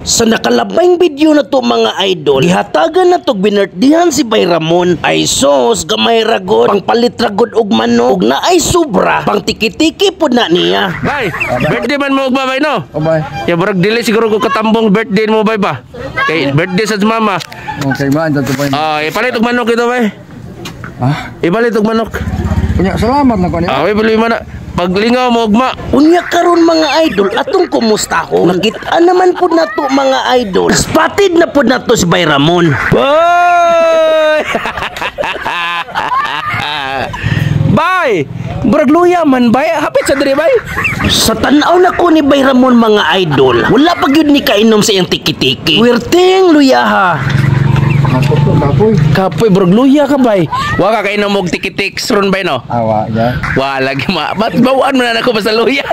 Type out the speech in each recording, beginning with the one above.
Sa nakalabay video na to, mga idol, gihatagan na to binirthday-han si Bay Ramon. Ay sos, gamay ragod, pangpalit ragod og manok, ug naay sobra, pang tiki-tiki pod na niya. Bay, birthday man mo ugma, bay, no? Oh, bay. Ya barag dili siguro ko katambong birthday mo, bay, ba. Kay birthday sa mama. Okay man, dito bay. Ah, ipalit og manok ito, bay. Ah, Ipalit og manok. kunya salamat na ko niya. Ah, way problema na. Paglingaw mo ugma. Unya karon, mga idol, atong kumusta ko. Nakita naman pud nato, mga idol. Spotted na pud nato si Bay Ramon. Boy! Bay! Murag luya man, bay. Hapit sa diri, bay. Sa tan-aw na ko ni Bay Ramon, mga idol, wala pa gyud ni kainom sa iyang tiki-tiki. Werteng luyaha. Ako to kapoy. Kapoy, murag luya ka, bay. Wa ka kainom og tiki-tiks ron, bay, no? Awa ya. Wa lagi ma. Ba't bawaan mo na nako basta luya?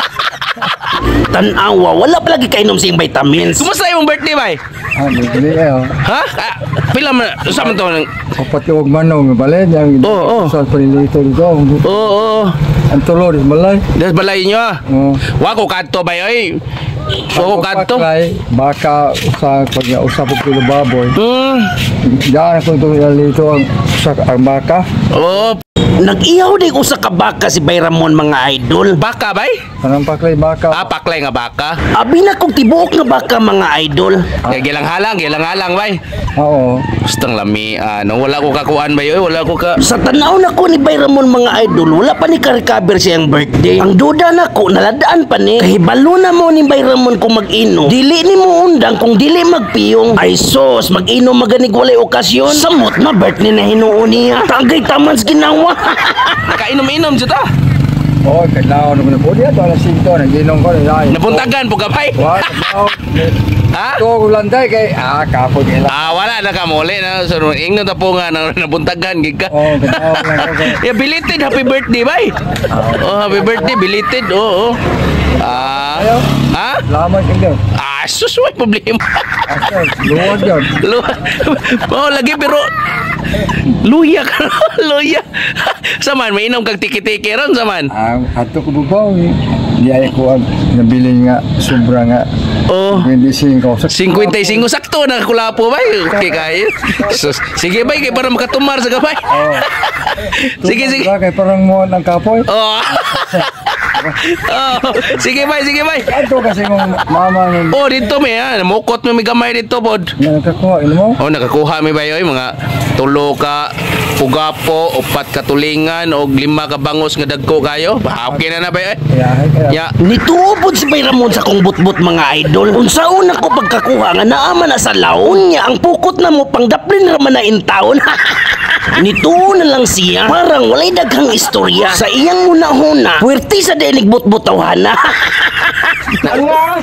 Tan-awa, wala pa lagi kainom sa iyang vitamins. Kumusta imong birthday, bay? Ah, bili eh. Oh. Ha? Ah, pila man sa man to? Kapat yung manong balay yang Oo, oo. Sa panilito dito. Oo. Ang tulo di malay. Das balay nyo ah. Oo. Wa ko kadto, bay, oy. Wa ko kadto. Paklay, baka usa pag usa pag kilo baboy. Diyan ako ito dito ang usa ang baka. Oo, Nag-ihaw din usa ka baka si Bay Ramon, mga idol. Baka, bay? Anong paklay baka? Ah, paklay nga baka. Abi na kong tibuok nga baka, mga idol. Kaya gilang halang, bay. Oo. Gustang lami, ano, wala ko kakuan, bay, oy, wala ko ka. Sa tanaw na ko ni Bay Ramon, mga idol, wala pa ni ka-recover siyang birthday. Ang duda na ko, naladaan pa ni. Kahibalo na mo ni Bay Ramon kung mag-inom. Dili ni mo undang kung dili magpiyong. Ay sos, mag-inom maganig walay okasyon. Samot na birthday na hinuon niya. Tagay taman sa ginawa. Nakainom-inom jud ah. Oo, kailangan naman po diya. Alas 5, nag-inom ko. Nila. Napuntagan po ka, bay. Wa, kailangan. Ha? Ito, landay kay, ah, kapoy kay Ah, wala na ka muli na. So, ingnon ta po nga na nabuntagan gid ka. Oo, kailangan lang ko. Yeah, belated happy birthday, bay. Oh, happy birthday, belated. Oo. Ah. Ayaw. Ha? Salamat kayo. Ah, sus, way problema. Asa, luwag yun. Oh, lagi pero luya ka, luya. Saman, may inom kag tiki-tiki ron, saman. Ang ato ko bubaw, eh. Di ay ko ang nabili nga, sobra nga. Oh. 25. 55 sakto na kulapo, bay. Okay kayo. Sus, sige, bay, kay para makatumar sa gabay. Oo. Sige, sige. Sobra kay parang mo ng kapoy. Oh. Oh. Sige, bay, sige, bay. Ato kasi mong mama ng Oh, dito may ha. Mukot mo may gamay dito pod. nga nakakuha, ino mo? Oh, nakakuha mi bay oy mga tulo ka pugapo, upat ka tulingan og lima ka bangos nga dagko kayo. Ba, okay na na, bay oy. Kaya, kaya. Ya. Nituo pod si Bay Ramon sa kong butbut, mga idol. Unsaon ako pagkakuha nga naama na sa laon niya ang pukot na mo pangdaplin raman na in taon. Nituo na lang siya. Parang walay daghang istorya. Sa iyang huna-huna, puwerti sa dinig butbut tawhana. Ano nga?